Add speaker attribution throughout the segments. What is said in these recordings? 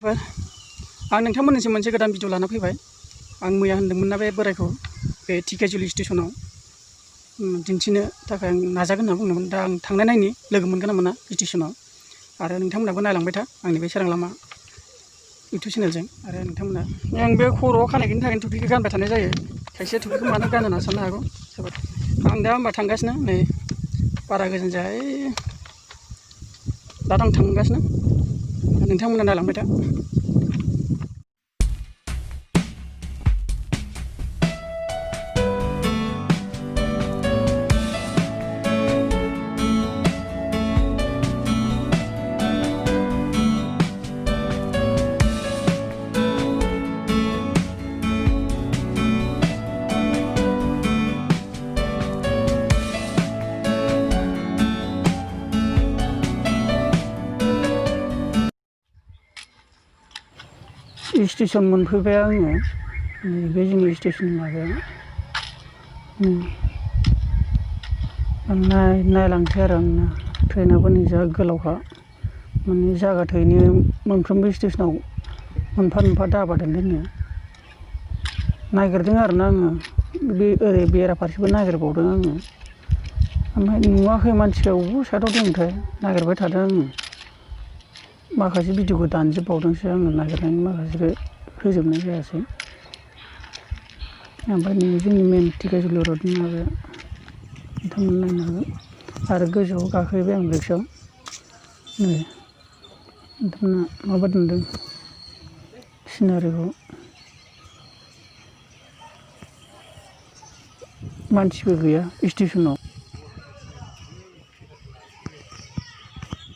Speaker 1: आं नोंथांमोननिसिम मोनसे गोदान भिडिअ लाना फैबाय। आं मैया होनदोंमोन ना बे बोरायखौ बे टिकेजुलि स्टेशनाव दिन्थिनो थाखाय आं नाजागोन होनना बुंदोंमोन। दा आं थांनाय नायनि लोगो मोनगोन ना मोना स्टेशनाव। आरो नोंथांमोनाबो नायलांबाय था आंनि बे सोरां लामा इउटुब चेनेलजों। आरो नोंथांमोना आं बे खर'आव खानायनि थाखाय टुपिखौ गानबाय थानाय जायो। खायसे टुपिखौ मानो गानो होनना साननो हागौ जोबोद। आं दा होनबा थांगासिनो नै बारा गोजान जाया दा आं थांगासिनो नोंथांमोना नायलांबाय था। स्टेशन मोनफैबाय आङो। बे जोंनि स्टेशन माबाया नायलांसै आरो आंना ट्रेनाबो नै जा गोलावखा माने जायगा थैनो मोनफ्रोमबो स्टेशनाव मोनफा मोनफा दाबा दोननो नागिरदों आरो ना आङो। बे ओरै बेराफारसेबो नागिरबावदों आङो, ओमफ्राय नुवाखै मानसिया बबे साइडआव दंथाय नागिरबाय थादों आङो। माखासे भिडिअखौ दानजोबबावदोंसो आङो नागिरनायनि माखासेखौ होजोबनाय जायासै। ओमफ्राय नै जोंनि मेन टिकेजुलि रडनि माबाया नोंथांमोन नायनो हागोन। आरो गोजौआव गाखोहैबाय आं रिक्सायाव। नै नोंथांमोना माबायदि नुदों सिनारिखौ? मानसिबो गैया स्टेसनाव।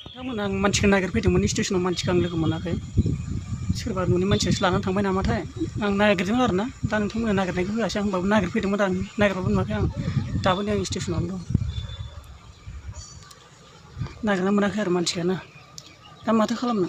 Speaker 1: नोंथांमोना आं मानसिखौ नागिरफैदोंमोन स्टेसनाव, मानसिखौ आं लोगो मोनाखै। सोरबा न'नि मानसियासो लानानै थांबाय नामाथाय। आं नागिरदों आरो ना, दा नोंथांमोना नागिरनायखौ होआसै आं, होनबाबो नागिरफैदोंमोन आं। नागिरबाबो नुवाखै आं। दाबो नै आं स्टेसनावनो दं, नागिरना मोनाखै आरो मानसियानो। दा माथो खालामनो।